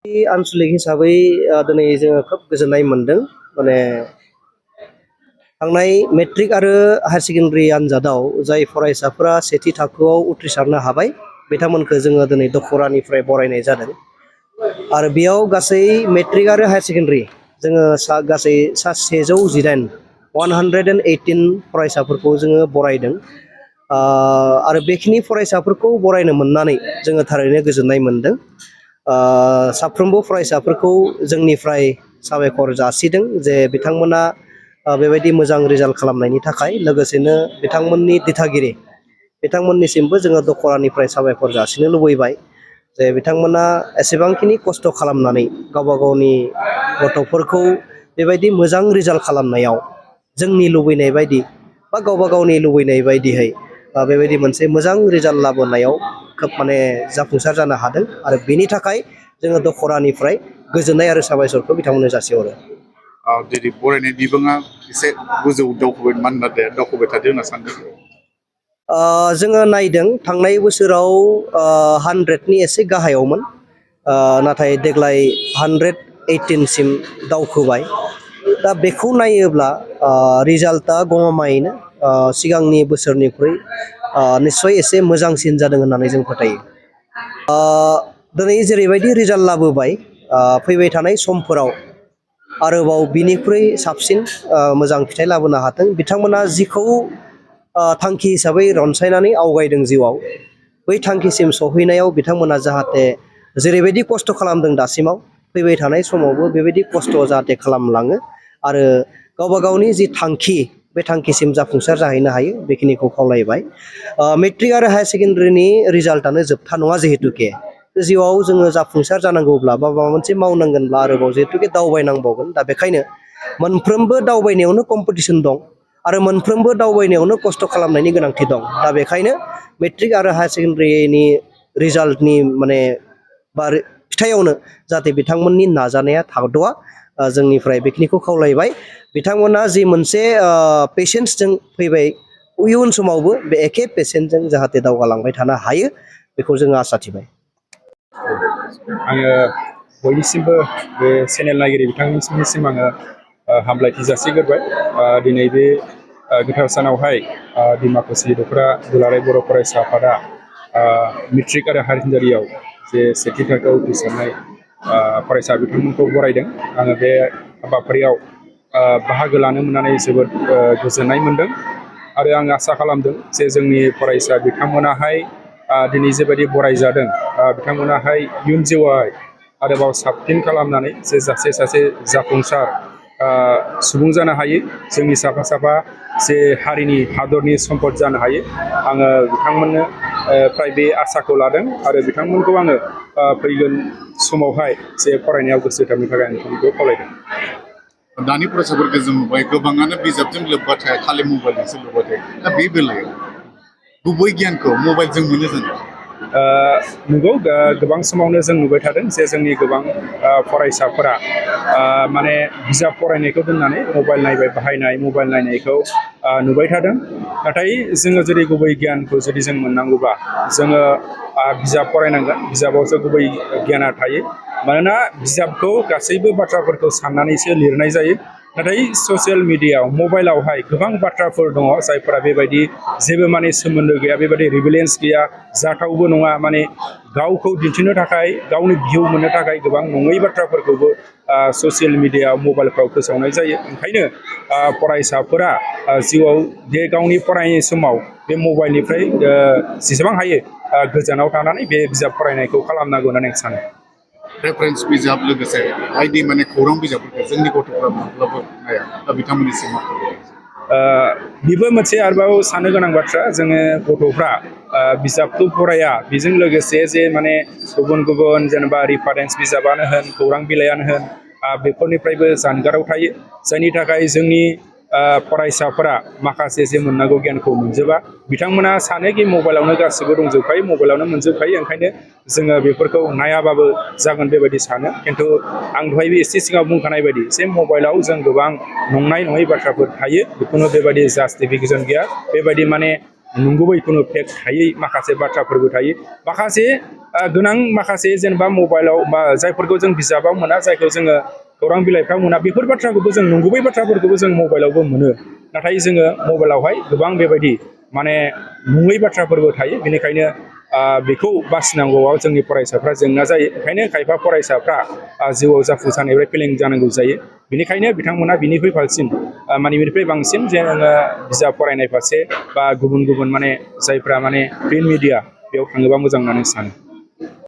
आनसलिक हिसाबै दिनै जोङो खोब गोजोननाय मोनदों माने थांनाय मेट्रिक आरो हायार सेकेन्डारि आनजादाव जाय फरायसाफोरा सेथि थाखोआव उथ्रिसारनो हाबाय बिथांमोनखौ जोङो दिनै दख'रानिफ्राय बरायनाय जादों आरो बेयाव गासै मेट्रिक आरो हायार सेकेन्डारि जोङो गासै 118 फरायसाफोरखौ जोङो बरायदों आरो बेखिनि फरायसाफोरखौ बरायनो मोननानै जोङो थारैनो गोजोननाय मोनदों। साफ्रोमबो फरायसाफोरखौ जोंनिफ्राय साबायखर जासिदों जे बिथांमोना बेबायदि मोजां रिजाल्ट खालामनायनि थाखाय लोगोसेनो बिथांमोननि दिथागिरि बिथांमोननिसिमबो जोङो दख'रानिफ्राय साबायखर जासिनो लुबैबाय जे बिथांमोना एसेबांखिनि खस्थ' खालामनानै गावबा गावनि गथ'फोरखौ बेबायदि मोजां रिजाल्ट खालामनायाव जोंनि लुबैनाय बायदि बा गावबा गावनि लुबैनाय बायदियै बेबायदि मोनसे मोजां रिजाल्ट लाबोनायाव खोब माने जाफुंसार जानो हादों आरो बेनि थाखाय जोङो दख'रानिफ्राय गोजोननाय आरो साबायखरखौ बिथांमोननो जासिहरो। दिनै बरायनाय बिबाङा एसे गोजौ दावखोबाय मानोना दावखोबाय थादों होनना सानदों। जोङो नायदों थांनाय बोसोराव 100नि एसे गाहायावमोन नाथाय देग्लाय 118सिम दावखोबाय दा बेखौ नायोब्ला रिजाल्टआ गमामायैनो सिगांनि बोसोरनिख्रुइ निस्सय एसे मोजांसिन जादों होननानै जों फोथायो। दिनै जेरैबायदि रिजाल्ट लाबोबाय फैबाय थानाय समफोराव आरोबाव बिनिख्रुइ साबसिन मोजां फिथाइ लाबोनो हाथों बिथांमोना जिखौ थांखि हिसाबै रनसायनानै आवगायदों जिउआव बै थांखिसिम सहैनायाव बिथांमोना जाहाथे जेरैबायदि खस्थ' खालामदों दासिमाव फैबाय थानाय समावबो बेबायदि खस्थ' जाहाथे खालामलाङो आरो गावबा गावनि जि थांखि बे थांखिसिम जाफुंसार जाहैनो हायो बेखिनिखौ खावलायबाय। मेट्रिक आरो हायार सेकेन्डारिनि रिजाल्टआनो जोबथा नङा जिहेतुके जिउआव जोङो जाफुंसार जानांगौब्ला बा माबा मोनसे मावनांगोनब्ला आरोबाव जिहेतुके दावबायनांबावगोन दा बेखायनो मोनफ्रोमबो दावबायनायावनो कम्पिटिसन दं आरो मोनफ्रोमबो दावबायनायावनो खस्थ' खालामनायनि गोनांथि दं दा बेखायनो मेट्रिक आरो हायार सेकेन्डारिनि रिजाल्टनि माने बा फिथाइयावनो जाहाथे बिथांमोननि नाजानाया थाद'आ जोंनिफ्राय बेखिनिखौ खावलायबाय बिथांमोना जि मोनसे पेसेन्सजों फैबाय इयुन समावबो बे एखे पेसेन्टजों जाहाथे दावगालांबाय थानो हायो बेखौ जोङो आसा थिबाय। आङो बयनिसिमबो बे चेनेल नायगिरि बिथांनिसिम आङो हामलायथि जासिग्रोबाय दिनै बे गोथार सानावहाय डिमाकुसि दख'रा दुलाराय बर' फरायसा आफादा मेट्रिक आरो हायार सेकेन्डारियाव जे सेथि थाखोआव उथ्रिसारनाय फरायसा बिथांमोनखौ बरायदों। आङो बे हाबाफारियाव बाहागो लानो मोननानै जोबोद गोजोननाय मोनदों आरो आं आसा खालामदों जे जोंनि फरायसा बिथांमोनाहाय दिनै जेबायदि बरायजादों बिथांमोनाहाय इयुन जिउआवहाय आरोबाव साबसिन खालामनानै जे सासे जाफुंसार सुबुं जानो हायो जोंनि साफा साफा जे हारिनि हादरनि सम्पद जानो हायो आङो बिथांमोननो फ्राय बे आसाखौ लादों आरो बिथांमोनखौ आङो फैगोन समावहाय जे फरायनायाव गोसो होथाबनो थाखाय आं बिथांमोनखौ खावलायदों। दानि फरायसाफोरखौ जों नुबाय गोबाङानो बिजाबजों लोब्बा थाया खालि मबाइलजोंसो लोब्बा थायो दा बे बेलायाव गुबै गियानखौ मबाइलजों मोनो जों नंगौ गोबां समावनो जों नुबाय थादों जे जोंनि गोबां फरायसाफोरा माने बिजाब फरायनायखौ दोननानै मबाइल नायनायखौ नुबाय थादों नाथाय जोङो जुदि गुबै गियानखौ जुदि जों मोननांगौबा जोङो बिजाब फरायनांगोन बिजाबावसो गुबै गियाना थायो मानोना बिजाबखौ गासैबो बाथ्राफोरखौ साननानैसो लिरनाय जायो नाथाय ससियेल मिडियायाव मबाइलावहाय गोबां बाथ्राफोर दङ जायफोरा बेबायदि जेबो माने सोमोन्दो गैया बेबायदि रिभिलेन्स गैया जाथावबो नङा माने गावखौ दिन्थिनो थाखाय गावनि भिउ मोननो थाखाय गोबां नङै बाथ्राफोरखौबो ससियेल मिडिया मबाइलफ्राव फोसावनाय जायो। ओंखायनो फरायसाफोरा जिउआव बे गावनि फरायनाय समाव बे मबाइलनिफ्राय जेसेबां हायो गोजानाव थानानै बे बिजाब फरायनायखौ खालामनांगौ होननानै आं सानो। रेफारेन्स बिजाब लोगोसे बायदि माने खौरां बिजाबफोरखौ जोंनि गथ'फोरा माब्लाबा नाया दा बिथांमोननिसिम बेबो मोनसे आरोबाव साननो गोनां बाथ्रा जोङो गथ'फ्रा बिजाबखौ फराया बेजों लोगोसे जे माने गुबुन गुबुन जेनेबा रिफारेन्स बिजाबानो होन खौरां बिलाइयानो होन बेफोरनिफ्रायबो जानगाराव थायो जायनि थाखाय जोंनि फरायसाफोरा माखासे जे मोननांगौ गियानखौ मोनजोबा बिथांमोना सानोखि मबाइलावनो गासिबो दंजोबखायो मबाइलावनो मोनजोबखायो ओंखायनो जोङो बेफोरखौ नायाबाबो जागोन बेबायदि सानो खिन्थु आं दहायबो एसे सिगाङाव बुंखानाय बायदि जे मबाइलाव जों गोबां नङै बाथ्राफोर थायो बेखौनो बेबायदि जास्टिफिकेसन गैया बेबायदि माने नंगुबै खुनु फेक थायै माखासे बाथ्राफोरबो थायो माखासे गोनां माखासे जेनेबा मबाइलाव बा जायफोरखौ जों बिजाबाव मोना जायखौ जोङो खौरां बिलाइफ्राव मोना बेफोर बाथ्राखौबो जों नंगुबै बाथ्राफोरखौबो जों मबाइलावबो मोनो नाथाय जोङो मबाइलावहाय गोबां बेबायदि माने नङै बाथ्राफोरबो थायो बेनिखायनो बेखौ बासिनांगौआव जोंनि फरायसाफ्रा जेंना जायो ओंखायनो खायफा फरायसाफ्रा जिउआव जाफुंसारनायनिफ्राय फेलें जानांगौ जायो बेनिखायनो बिथांमोना बिनिफ्राय बांसिन माने बिनिफ्राय बांसिन जोङो बिजाब फरायनाय फारसे बा गुबुन गुबुन माने जायफ्रा माने प्रिन्ट मिडिया बेयाव थाङोबा मोजां होननानै सानो